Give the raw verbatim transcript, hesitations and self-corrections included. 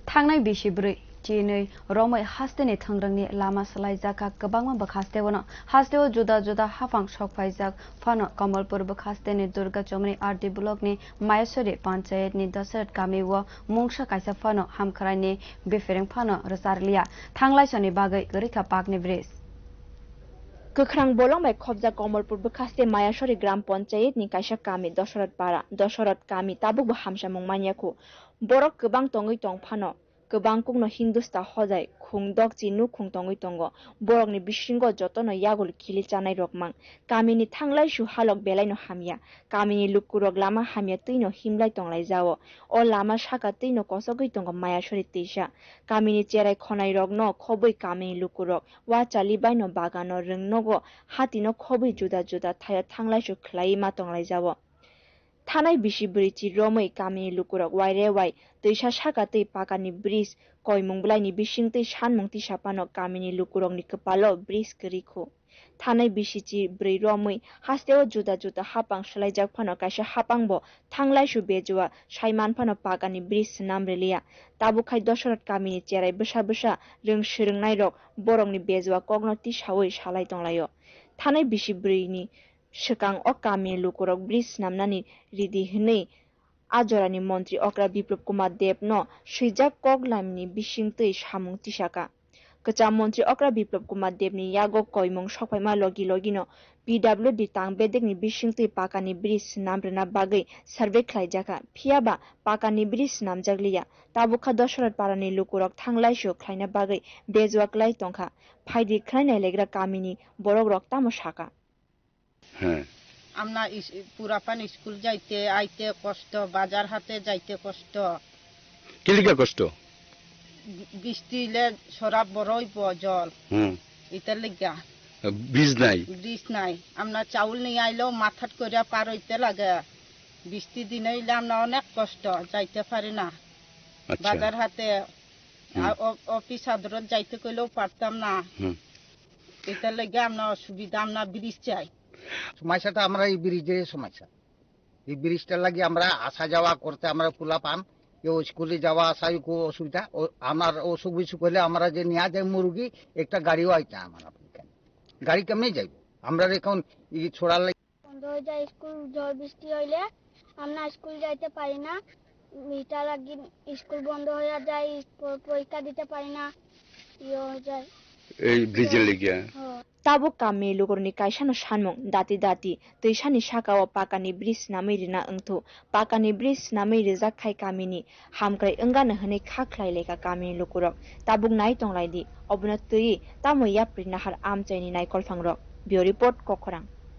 Thangnai bisi bwrwi chinwi romwi hasteni thwngrwngni lama swlaijakha kwbangma bwkhasteo no. Hasteo juda juda haphang sokphaijak phano Kamalpur bwkhasteni Durga Chomni R D blockni Mayasori panchayatni Dasrat kamio mungsa kaisa phano hamkhraini biphereng phano rwcharliya. Thanglaisoni bagwi kwrwikha pakni bridge. Kwkhrang bolong bai khopjak Kamalpur bwkhaste Mayasori Gram Panchayat ni kaisa kami Doshorat Para. Doshorat kami tabukbo hamsamung manya khu. Borok kwbang tongwi tong phano, kwbang kukno Hindusta hojai khung dokchi nukhung tongwi tongo. Borokni bisingo jotono yagul kili chanai rok mang. Kamini thanglaisu halok belaino hamya. Kamini lukurok lama hamya twino himlai tonglai jao. O lama saka twino kosogwi tongo Mayasori twisa. Kamini cherai khonai rokno khobwi kamini lukurok. Wa chali baino bagano rwng nogo hatino khobwi juda juda thaio thanglaisu khlaiwi ma tonglai jao. Thanai bisi bwrwi chi romwi kamini lukurok waire wai twisa saka twi pakani bridge koimung bwlaini bising twi sanmung tisa phano kamini lukurokni kwpalo bridge kwrwi khu. Thanai bisi chi bwrwi romwi hasteo juda juda hapang swlaijak phano kaisa hapangbo thanglaisu bejua saiman phano pakani bridge swnam rwliya. Tabuk khai Doshorat kamini cherai bwsa bwsa rwng swrwngnairok borokni bejua kokno tisaui salai tonglaio. Thanai bisi bwrwini swkang o kamini lukurok bridge swnamnani ridi hwnwi a jorani montri okra Biplop Kumar Deb no swijak kok lamini bising twi samung tisaka. Kwcham montri okra Biplop Kumar Debni yago koimung sokphaima logi logino P W D tang bedekni bisingtwi pakani bridge swnam rwna bagwi survey khlaijakha, phiyaba pakani bridge swnamjakliya. Tabukha Doshorat parani lukurok thanglaisu khlaina bagwi bejua klai tongkha. Phaidi khwnai nailegra kamini borokrok tamo saka. He. Amna is-, purapan school jaite aite kosto, bazar hate jaite kosto. Kilika kosto? Bi-, bisti le sorap boroi bo jol. Hmm. Ita lega. Bridge nai? Bridge nai. Amna chaul ni ailo mathat koria paro ite lage. Bisti dinoi le amna onek kosto, jaite pari na. Acha. Bazar hate, hmm, a, o-, office adrot jaite koilew partam na. Hmm. Ita lega amna osubida, amna bridge chai. সমস্যাটা আমরা এই ব্রিজের সমস্যা। এই ব্রিজটার লাগি আমরা আসা যাওয়া করতে আমরা পোলাপান, কেউ স্কুলে যাওয়া আসায় খুব অসুবিধা। ও, আমার অসুখ বিসুখ হলে আমরা যে নিয়ে যাই মুরগি, একটা গাড়িও আইতে আমার এখানে। গাড়ি কেমনে যাইব? আমরা এখন এই ছোড়ার লাগি বন্ধ হয়ে যায় স্কুল, ঝড় বৃষ্টি হইলে আমরা স্কুল যাইতে পারি না। এটা লাগি স্কুল বন্ধ হয়ে যায়, প-, পরীক্ষা দিতে পারি না, ইয়ে হয়ে যায়। এই ব্রিজের লেগে? হ্যাঁ। Tabuk kami lukurokni kaisano sanmung dati dati twisani sakao pakani bridge swnamwi rina wngthu. Pakani bridge swnamwi rijak khai kamini hamkrai wngano hwnwi kha khlai lekha kamini lukurok. Tabuk nai tonglaidi, obono twiwi tamo yapri nahar amchaini naikolphangrok. Bureau Report, Kokhorang.